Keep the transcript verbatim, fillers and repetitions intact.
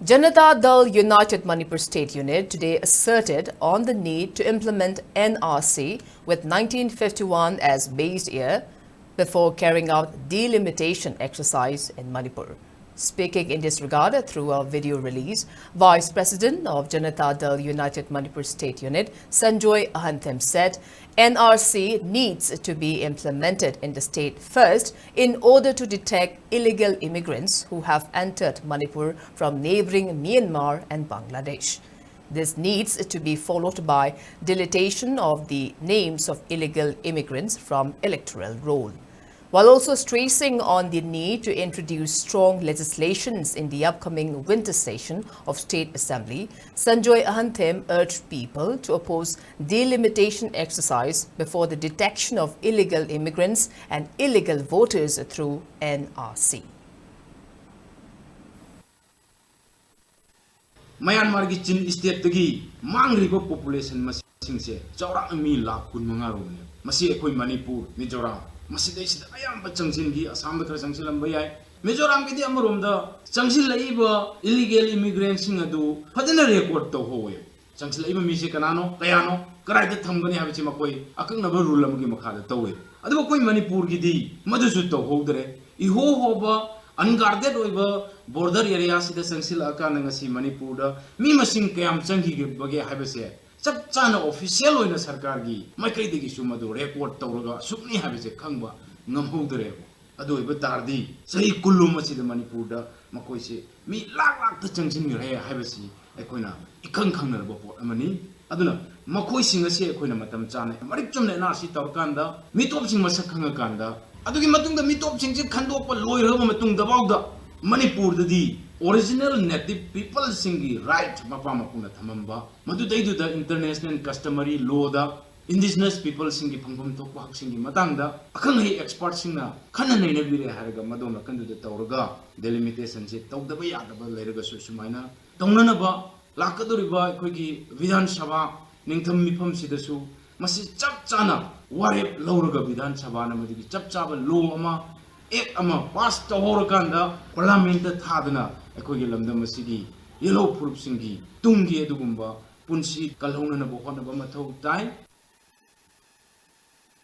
Janata Dal United Manipur State Unit today asserted on the need to implement N R C with nineteen fifty-one as base year before carrying out delimitation exercise in Manipur. Speaking in this regard through a video release, Vice President of Janata Dal United Manipur State Unit, Sanjoy Ahanthem, said N R C needs to be implemented in the state first in order to detect illegal immigrants who have entered Manipur from neighboring Myanmar and Bangladesh. This needs to be followed by deletion of the names of illegal immigrants from electoral roll, while also stressing on the need to introduce strong legislations in the upcoming winter session of State Assembly. Sanjoy Ahanthem urged people to oppose delimitation exercise before the detection of illegal immigrants and illegal voters through N R C. ꯃ꯭ꯌꯥꯟꯃꯥꯔꯒꯤ ꯆꯤꯟ ꯁ꯭ꯇꯦꯠꯇꯒꯤ ꯃꯥꯡꯂꯤꯕ population ꯃꯁꯤꯡꯁꯦ ꯆꯥꯎꯔꯥꯛꯅ ꯃꯤ ꯂꯥꯈ ꯀꯨꯟ ꯃꯉꯥ ꯔꯣꯝꯅꯦ꯫ ꯃꯁꯤ ꯑꯩꯈꯣꯏ ꯃꯅꯤꯄꯨꯔ, ꯃꯤꯖꯣꯔꯥꯝ, ꯃꯁꯤꯗꯩꯁꯤꯗ ꯑꯌꯥꯝꯕ ꯆꯪꯁꯤꯟꯈꯤ꯫ ꯑꯁꯥꯝꯗ ꯈꯔ ꯆꯪꯁꯤꯜꯂꯝꯕ ꯌꯥꯏ꯫ ꯃꯤꯖꯣꯔꯥꯝꯒꯤꯗꯤ ꯑꯃꯔꯣꯝꯗ ꯆꯪꯁꯤꯜꯂꯛꯏꯕ ꯏꯂꯤꯒꯦꯜ ꯏꯃꯤꯒ꯭ꯔꯦꯟꯁꯤꯡ ꯑꯗꯨ ꯐꯖꯅ ꯔꯦꯀꯣꯔꯗ ꯇꯧꯍꯧꯋꯦ꯫ ꯆꯪꯁꯤꯜꯂꯛꯏꯕ ꯃꯤꯁꯦ ꯀꯅꯥꯅꯣ, ꯀꯌꯥꯅꯣ, ꯀꯗꯥꯏꯗ ꯊꯝꯒꯅꯤ ꯍꯥꯏꯕꯁꯤ ꯃꯈꯣꯏ ꯑꯀꯛꯅꯕ ꯔꯨꯜ ꯑꯃꯒꯤ ꯃꯈꯥꯗ ꯇꯧꯋꯦ꯫ ꯑꯗꯨꯕꯨ ꯑꯩꯈꯣꯏ ꯃꯅꯤꯄꯨꯔꯒꯤꯗꯤ ꯃꯗꯨꯁꯨ ꯇꯧꯍꯧꯗ꯭ꯔꯦ꯫ ꯏꯍꯣ ꯍꯣꯕ ꯑꯟꯒꯥꯔꯗꯦꯗ ꯑꯣꯏꯕ ꯕꯣꯔꯗꯔ ꯑꯦꯔꯤꯌꯥꯁꯤꯗ ꯆꯪꯁꯤꯜꯂꯛꯑꯀꯥꯟꯗ ꯉꯁꯤ ꯃꯅꯤꯄꯨꯔꯗ ꯃꯤ ꯃꯁꯤꯡ ꯀꯌꯥꯝ ꯆꯪꯈꯤꯕꯒꯦ ꯍꯥꯏꯕꯁꯦ ꯆꯞ ꯆꯥꯅ ꯑꯣꯐꯤꯁꯤꯌꯦꯜ ꯑꯣꯏꯅ ꯁꯔꯀꯥꯔꯒꯤ ꯃꯥꯏꯀꯩꯗꯒꯤꯁꯨ ꯃꯗꯨ ꯔꯦꯀꯣꯔꯗ ꯇꯧꯔꯒ ꯑꯁꯨꯛꯅꯤ ꯍꯥꯏꯕꯁꯦ ꯈꯪꯕ ꯉꯝꯍꯧꯗ꯭ꯔꯦꯕ꯫ ꯑꯗꯨ ꯑꯣꯏꯕ ꯇꯥꯔꯗꯤ ꯆꯍꯤ ꯀꯨꯟꯂꯣꯝ ꯑꯁꯤꯗ ꯃꯅꯤꯄꯨꯔꯗ ꯃꯈꯣꯏꯁꯦ ꯃꯤ ꯂꯥꯛ ꯂꯥꯛꯇ ꯆꯪꯁꯤꯟꯈ꯭ꯔꯦ ꯍꯥꯏꯕꯁꯤ ꯑꯩꯈꯣꯏꯅ ꯏꯈꯪ ꯈꯪꯅꯔꯕ ꯄꯣꯠ ꯑꯃꯅꯤ꯫ ꯑꯗꯨꯅ ꯃꯈꯣꯏꯁꯤꯡ ꯑꯁꯤ ꯑꯩꯈꯣꯏꯅ ꯃꯇꯝ ꯆꯥꯅ ꯃꯔꯤꯛ ꯆꯨꯝꯅ ꯑꯦꯟ ꯑꯥꯔ ꯁꯤ ꯇꯧꯔꯀꯥꯟꯗ ꯃꯤꯇꯣꯞꯁꯤꯡ ꯃꯁꯛ ꯈꯪꯉꯀꯥꯟꯗ, ꯑꯗꯨꯒꯤ ꯃꯇꯨꯡꯗ ꯃꯤꯇꯣꯞꯁꯤꯡꯁꯤ ꯈꯟꯗꯣꯛꯄ ꯂꯣꯏꯔꯕ ꯃꯇꯨꯡꯗꯐꯥꯎꯗ ꯃꯅꯤꯄꯨꯔꯗꯗꯤ ꯑꯣꯔꯤꯖꯤꯅꯦꯜ ꯅꯦꯇꯤꯚ ꯄꯤꯄꯜꯁꯤꯡꯒꯤ ꯔꯥꯏꯠ ꯃꯄꯥ ꯃꯄꯨꯅ ꯊꯝꯃꯝꯕ, ꯃꯗꯨꯗꯩꯗꯨꯗ ꯏꯟꯇꯔꯅꯦꯁꯅꯦꯜ ꯀꯁꯇꯃꯔꯤ ꯂꯣꯗ ꯏꯟꯗꯤꯖꯤꯅꯁ ꯄꯤꯄꯜꯁꯤꯡꯒꯤ ꯐꯪꯐꯝ ꯊꯣꯛꯄ ꯍꯛꯁꯤꯡꯒꯤ ꯃꯇꯥꯡꯗ ꯑꯈꯪ ꯑꯍꯩ ꯑꯦꯛꯁꯄꯔꯠꯁꯤꯡꯅ ꯈꯟꯅ ꯅꯩꯅꯕꯤꯔꯦ ꯍꯥꯏꯔꯒ ꯃꯗꯣꯝ ꯅꯥꯀꯟꯗꯨꯗ ꯇꯧꯔꯒ ꯗꯦꯂꯤꯃꯤꯇꯦꯁꯟꯁꯤ ꯇꯧꯗꯕ ꯌꯥꯗꯕ ꯂꯩꯔꯒꯁꯨ ꯁꯨꯃꯥꯏꯅ ꯇꯧꯅꯅꯕ ꯂꯥꯛꯀꯗꯧꯔꯤꯕ ꯑꯩꯈꯣꯏꯒꯤ ꯕꯤꯙꯥꯟ ꯁꯚꯥ ꯅꯤꯡꯊꯝ ꯃꯤꯐꯝꯁꯤꯗꯁꯨ ꯃꯁꯤ ꯆꯞ ꯆꯥꯅ ꯋꯥꯔꯦꯞ ꯂꯧꯔꯒ ꯕꯤꯙꯥꯟ ꯁꯚꯥꯅ ꯃꯗꯨꯒꯤ ꯆꯞ ꯆꯥꯕ ꯂꯣ ꯑꯃ, ꯑꯦꯛ ꯑꯃ ꯄꯥꯁ ꯇꯧꯍꯧꯔꯀꯥꯟꯗ ꯄꯥꯔꯂꯥꯃꯦꯟꯇ ꯊꯥꯗꯅ ꯑꯩꯈꯣꯏꯒꯤ ꯂꯝꯗꯝ ꯑꯁꯤꯒꯤ ꯌꯦꯜꯍꯧ ꯐꯨꯔꯨꯞꯁꯤꯡꯒꯤ ꯇꯨꯡꯒꯤ ꯑꯗꯨꯒꯨꯝꯕ ꯄꯨꯟꯁꯤ ꯀꯜꯍꯧꯅꯅꯕ ꯍꯣꯠꯅꯕ ꯃꯊꯧ ꯇꯥꯏ꯫